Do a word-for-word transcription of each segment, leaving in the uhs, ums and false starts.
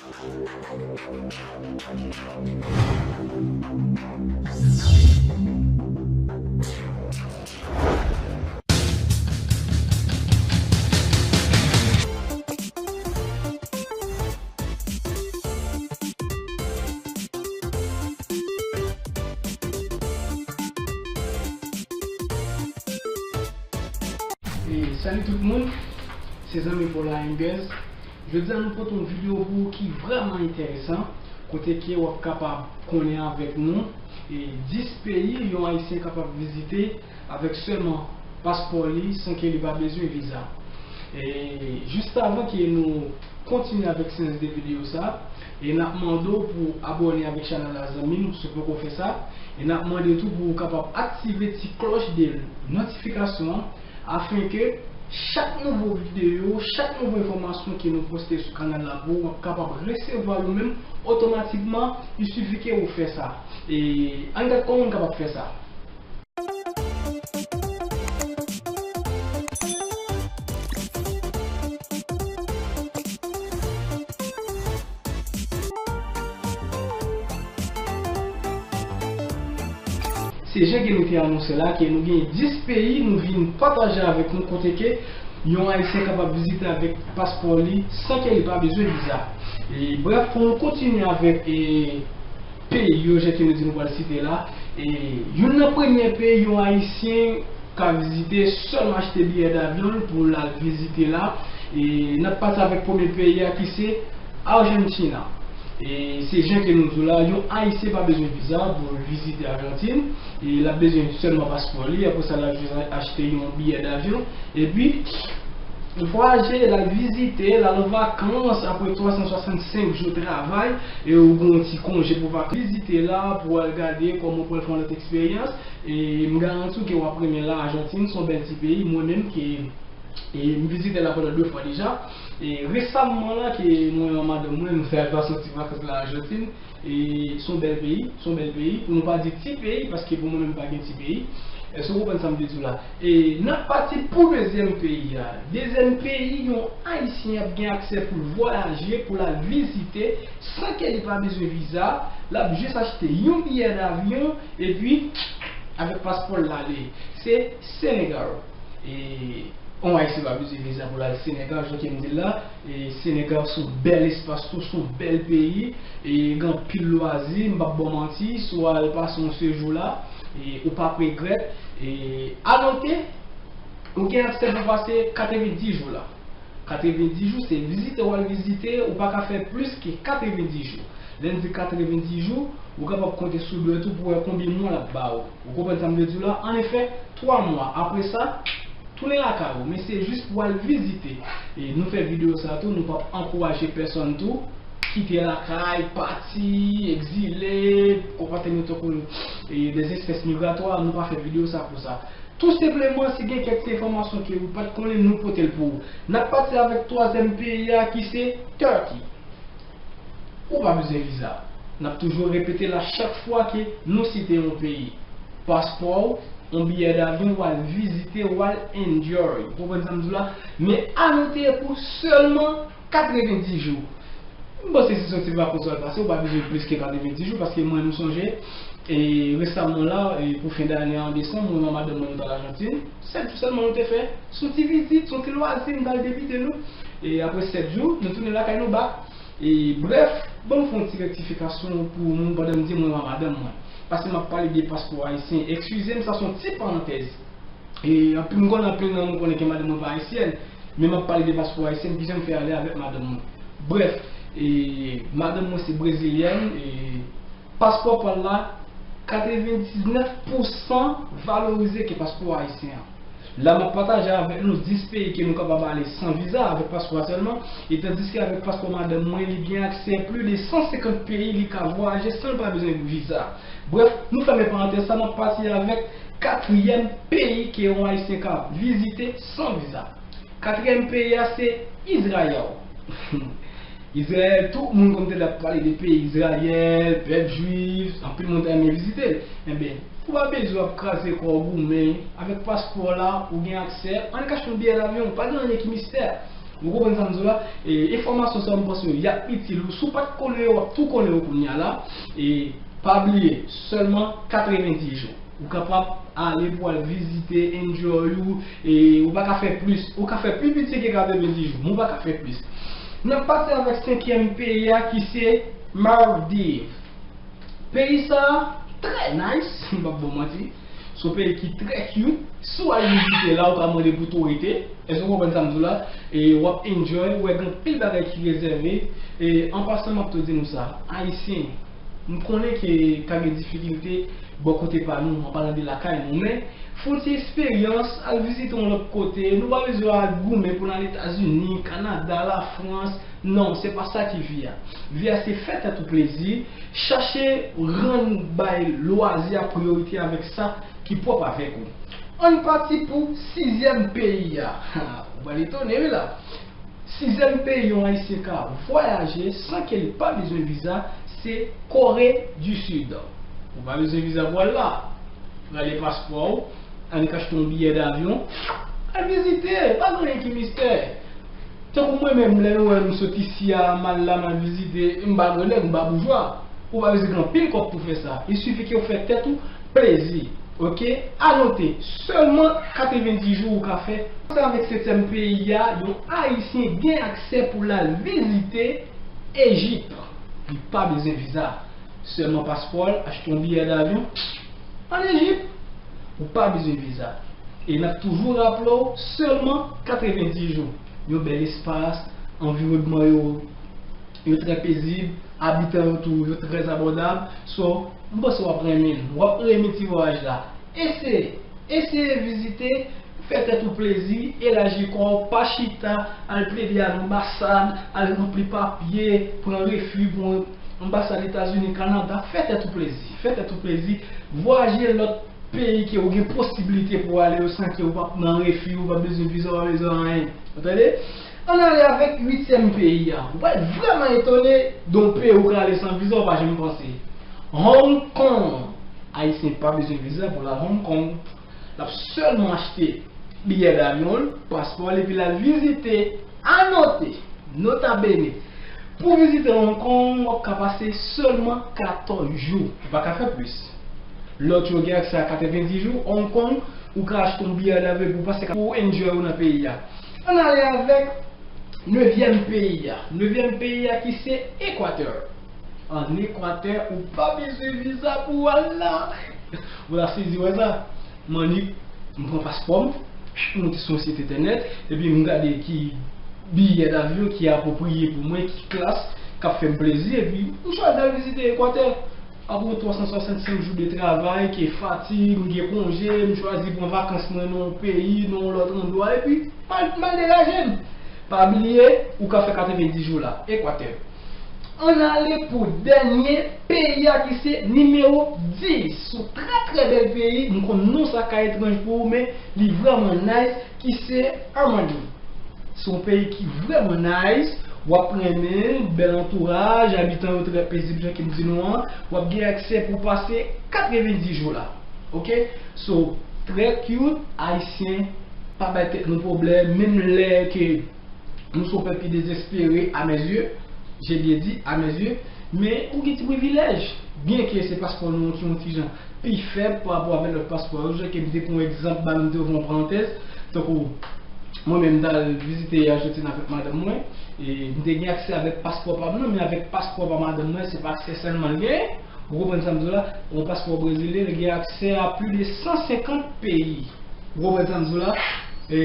E, salut tout moun, se zanmi Paul Henguez. Jodi a nou pote yon videyo pou ou ki vrèman enteresan, kote ke w ap kapab konnen avèk nou e dis peyi yon Ayisyen kapab vizite avèk sèlman paspò li, san ke li pa bezwen viza. E jis avan ke nou kontinye avèk seyans de videyo sa, e n ap mande w pou abòne avèk chanèl la, zanmi m, si w poko fè sa, e n ap mande tou pou w kapab aktive ti klòch de notifikasyon an, afin ke chak nouvo videyo, chak nouvo enfòmasyon ke nou poste sou kanal la pou ou, w ap kapab resevwa yo menm otomatikman, il suffit ke ou fè sa. E ann gad kòman nou kapab fè sa. Se jan ke nou te anonse la, ke nou gen dis peyi nou vin pataje avèk nou, kote ke yon Ayisyen kapab vizite avèk paspò li san ke li pa bezwen viza. E brèf, pou nou kontinye avèk, e, peyi yo, jan ke nou di nou pral site la, e youn nan premye peyi yon Ayisyen ka vizite, sèlman achte biyè davyon l pou l al vizite la. E n ap pati avèk premye peyi a ki se Argentina. E se jan ke nou di w la, yon Ayisyen pa bezwen viza pou l vizite Ajantin. E l ap bezwen sèlman paspò li, apre sa l ap jis achte yon biyè davyon. Epi, l vwayaje, l al vizite, l al an vakans, apre twa san swasannsenk jou travay, e ou gen yon ti konje pou vakans. Vizite la, pou al gade kòman w pral fè yon lòt eksperyans. E m garanti w ke w ap renmen la, Ajantin, se yon bèl ti peyi. Mwen menm ke, e, m vizite la pandan de fwa deja. E resaman la ke mwen ak madanm mwen, nou fè al pase yon ti vakans la Ajantin. E se yon bèl peyi, se yon bèl peyi. Pou nou pa di ti peyi, paske pou mwen menm pa gen ti peyi. Èske w konprann sa m vle di w la? E n ap pati pou dezyèm peyi a. Dezyèm peyi, yon Ayisyen ap gen aksè pou l vwayaje, pou l al vizite, san ke li pa bezwen viza. L ap jis achte yon biyè davyon, epi avèk paspò l ale. Se Senegal. E yon Ayisyen pa bezwen viza pou l al Senegal, jan ke m di l la. E Senegal se yon bèl espas tou, se yon bèl peyi. E gen anpil lwazi, m p ap ba w manti, si w al pase yon sejou la, e ou p ap regrèt. E anote, ou gen aksè pou pase katrevenndis jou la. Katrevenndis jou, se vizite w al vizite, ou pa ka fè plis ke katrevenndis jou. Lè n di katrevenndis jou, ou kapab konte sou dwèt ou pou wè konbyen mwa l ap ba ou. Ou konprann sa m vle di w la? Annefè, twa mwa. Apre sa, tounen lakay ou. Men se jis pou al vizite. E nou fè videyo sa tou, nou p ap ankouraje pèsonn tou kite lakay, pati, egzile, konpòte nou tankou, e, des espèces migratoires, nou pa fè videyo sa pou sa. Tou senpleman, si gen kèk ti enfòmasyon ke ou pa t konnen, nou pote l pou ou. N ap pati avèk twazyèm peyi a ki se Turkey. Ou pa bezwen viza. N ap toujou repete l a chak fwa ke nou site yon peyi. Paspò w, yon biyè davyon, w al vizite, w al enjoy. Ou konprann sa m di w la? Men anote pou sèlman katrevenndis jou. M panse si se yon ti vakans w al pase, ou pa bezwen plis ke katrevenndis jou, paske mwen, m sonje, e resaman la, e pou fen dane an desanm, mwen ak madanm mwen, nou t al Ajantin. Sèt jou sèlman nou te fè. Se yon ti vizit, se yon ti lwazi, m t al debite nou. E apre sèt jou, nou tounen lakay nou bak. E brèf, ban m fè yon ti rektifikasyon pou nou pandan m di mwen ak madanm mwen. Paske m ap pale de paspò ayisyen. Eskize m, sa se yon ti parantèz. E anpil, m konnen anpil nan nou konnen ke madanm mwen pa ayisyèn, men m ap pale de paspò ayisyen, kijan m fè ale avèk madanm mwen. Brèf, e madanm mwen se brezilyèn, e paspò pa l la, katrevendiznèf pousan valorize ke paspò ayisyen an. La, m ap pataje avèk nou dis peyi ke nou kapab ale san viza, avèk paspò a sèlman, e tandiske avèk paspò madanm mwen, li gen aksè plis de san senkant peyi li ka vwayaje san l pa bezwen viza. Brèf, nou fèmen parantèz sa, n ap pati avèk katriyèm peyi ke yon ayisyen ka vizite san viza. Katriyèm peyi a se Izrayèl. Izrayèl, tout moun konn tande ap pale de peyi Izrayèl, pèp jwif, anpil moun ta renmen vizite l. Enben, ou pa bezwen ap kraze kò w goumen, avèk paspò w la, ou gen aksè, annik achte yon biyè davyon, pa gen anyen ki mistè. Ou konprann sa m di w la? E enfòmasyon sa yo, m panse y ap itil ou. Si w pa t konnen yo, w ap tou konnen yo kounye a la. E pa bliye, sèlman katrevenndis jou. Ou kapab ale pou al vizite, enjoy ou, e ou pa ka fè plis. Ou ka fè pi piti ke katrevenndis jou, men ou pa ka fè plis. N ap pase avèk senkyèm peyi a ki se Maldives. Peyi sa a trè nice, m p ap ba w manti. Se yon peyi ki trè cute. Si w al vizite la, ou ka mande pou tou rete. Èske w konprann sa m di w la? E w ap enjoy, ou wè gen anpil bagay ki rezève. E an pasan, m ap tou di nou sa, Ayisyen, m konnen ke ka gen difikilte bò kote pa nou, an palan de lakay nou, men fè yon ti eksperyans, al vizite yon lòt kote. Nou pa bezwen al goumen pou n al Etazini, Kanada, Lafrans. Non, se pa sa ki vi a. Vi a se fè tèt ou plezi, chache rann bay lwazi a priyorite avèk sa ki pwòp avèk ou. Ann pati pou sizyèm peyi a. Ha, ou pral etone wi la. Sizyèm peyi yon Ayisyen ka vwayaje san ke l pa bezwen viza, se Kore di Sid. Ou pa bezwen viza pou al la. Rale paspò w, annik achte yon biyè davyon, al vizite, pa gen anyen ki mistè. Tankou mwen menm, lè nou wè m sot isi a, m al la, m al vizite, m pa grannèg, m pa boujwa. Ou pa bezwen gen anpil kòb pou fè sa. Il sifi ke w fè tèt ou plezi. Oke? A note, sèlman katrevenndis jou ou ka fè. Sa avèk setyèm peyi a, yon Ayisyen gen aksè pou l al vizite Ejip. Li pa bezwen viza. Sèlman paspò l, achte yon biyè davyon. Ann Ejip, ou pa bezwen viza. E n ap toujou raple w, sèlman katrevenndis jou. Yon bèl espas, anviwònman yo, yo trè pezib, abitan yo tou, yo trè abòdab. So, m panse w ap renmen l. W ap renmen ti vwayaj la. Eseye, eseye vizite, fè tèt ou plezi, elaji kò w, pa chita, al plede al anbasad, al ranpli papye, pran refi pou anbasad Etazini, Kanada, fè tèt ou plezi, fè tèt ou plezi, vwayaje lòt peyi ke ou gen posiblite pou ale yo san ke ou p ap nan refi, ou p ap bezwen viza, ou p ap bezwen anyen. Ou tande? Ann ale avèk uityèm peyi a. Ou pral vrèman etone, de yon peyi ou ka ale san viza, ou pa janm panse. Hong Kong. Ayisyen pa bezwen viza pou l al Hong Kong. L ap sèlman achte biyè davyon l, paspò l, epi l al vizite, anote, nota bene, pou vizite Hong Kong, w ap ka pase sèlman katòz jou. Ou pa ka fè plis. Lòt yo gen aksè a katrevenndis jou, Hong Kong, ou ka achte yon biyè davyon pou pase ka, pou enjoy ou nan peyi a. Ann ale avèk nevyèm peyi a. Nevyèm peyi a ki se Ekwatè. Ann Ekwatè, ou pa bezwen viza pou w al la. Ou ta sezi wè sa. M annik, m pran paspò m, m moute sou yon sit entènèt, epi m gade ki biyè davyon ki apwopriye pou mwen, ki klas, k ap fè m plezi, epi m chwazi al vizite Ekwatè. Apre twa san swasannsenk jou de travay, ke fatig, m gen konje, m chwazi pran vakans mwen nan yon peyi, nan yon lòt andwa, epi m al, m al degaje m. Pa bliye, ou ka fè katrevenndis jou la, Ekwatè. Ann ale pou dènye peyi a ki se nimewo dis. Se yon trè, trè bèl peyi. M konn non sa ka etranj pou ou, men li vrèman nice, ki se Amani. Se yon peyi ki vrèman nice. W ap renmen, bèl antouraj, abitan yo trè pezib, jan ke m di nou an. W ap gen aksè pou pase katrevenndis jou la. Oke? So, trè cute, Ayisyen, pa bay tèt nou pwoblèm, menm lè ke nou se yon pèp ki dezespere, à mes yeux, j'ai bien dit, à mes yeux, men ou gen ti privilèj, byenke se paspò nou an ki yon ti jan pi fèb pa rapò avèk lòt paspò yo, jan ke m te pran yon egzanp, ba m te ouvri yon parantèz, tankou mwen menm m t al vizite Ajantin avèk madanm mwen, e m te gen aksè avèk paspò pa m nan, men avèk paspò pa madanm mwen, se pa aksè sèlman l genyen, ou konprann sa m di w la, yon paspò brezilyen, li gen aksè a plis de san senkant peyi. Ou konprann sa m di w la? E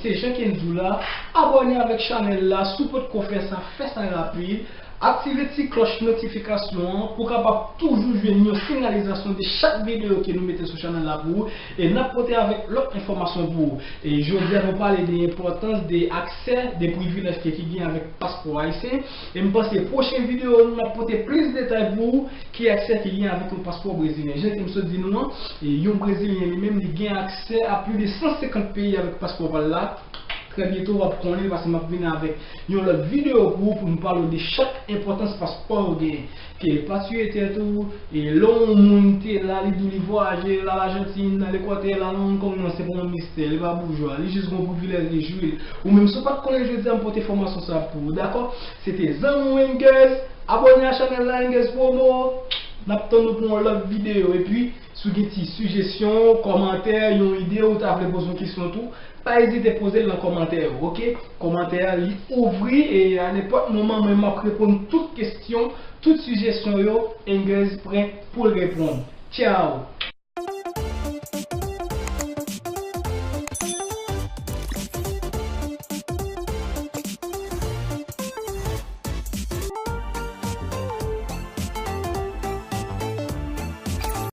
se jan ke m di w la, abòne avèk chanèl la, si w potko fè sa, fè sa rapid. Aktive ti klòch notifikasyon an pou w kapab toujou jwenn yon sinyalizasyon de chak videyo ke nou mete sou chanèl la pou ou. E n ap pote avèk lòt enfòmasyon pou ou. E jodi a, nou pale de enpòtans de aksè, de privilèj ke ki gen avèk paspò ayisyen. E m panse pwochen videyo, nou ap pote plis detay pou ou. Ki aksè ki gen avèk yon paspò brezilyen? Jan ke m sot di nou an, e yon brezilyen li menm, li gen aksè a plis de san senkant peyi avèk paspò pa l la. Trè byento w ap konnen paske m ap vin avèk yon lòt videyo pou ou, pou m pale w de chak enpòtans paspò ou genyen. Ke pa tiye tèt ou, e lè yon moun te la, li di w li vwayaje, l al Ajantin, l al Ekwatè, l al Hong Kong, non, se pa yon mistè, li pa boujwa, li jis gen yon privilèj, li jwi l. Ou menm, si w pa t konnen, jodi a m pote enfòmasyon sa a pou ou, dakò? Se te zanmi w Engers, abòne a chanèl la Engers Promo, n ap tann nou pou yon lòt videyo, epi si w gen ti sijesyon, kòmantè, yon ide, ou ta vle poze yon kesyon tou, pa ezite poze l nan kòmantè yo, oke? Kòmantè a, li ouvri e a nenpòt moman, mwen, m ap reponn tout kesyon, tout sijesyon yo, Engers prè pou l reponn. Tchao!